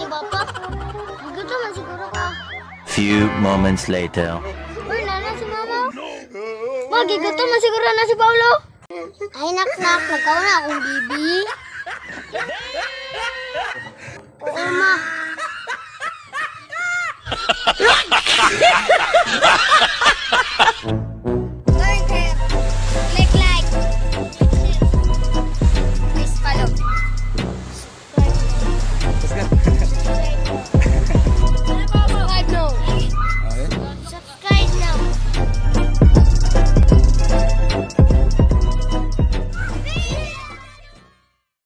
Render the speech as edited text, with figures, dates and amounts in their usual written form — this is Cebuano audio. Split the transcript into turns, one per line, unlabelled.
Ni Papa. Gigutom man siguro ka.
Few moments later.
Uy, naa na si Mama. Ma, gigutom man siguro na si Paulo. Ay, nak, nak, nagkaon na akong bibi.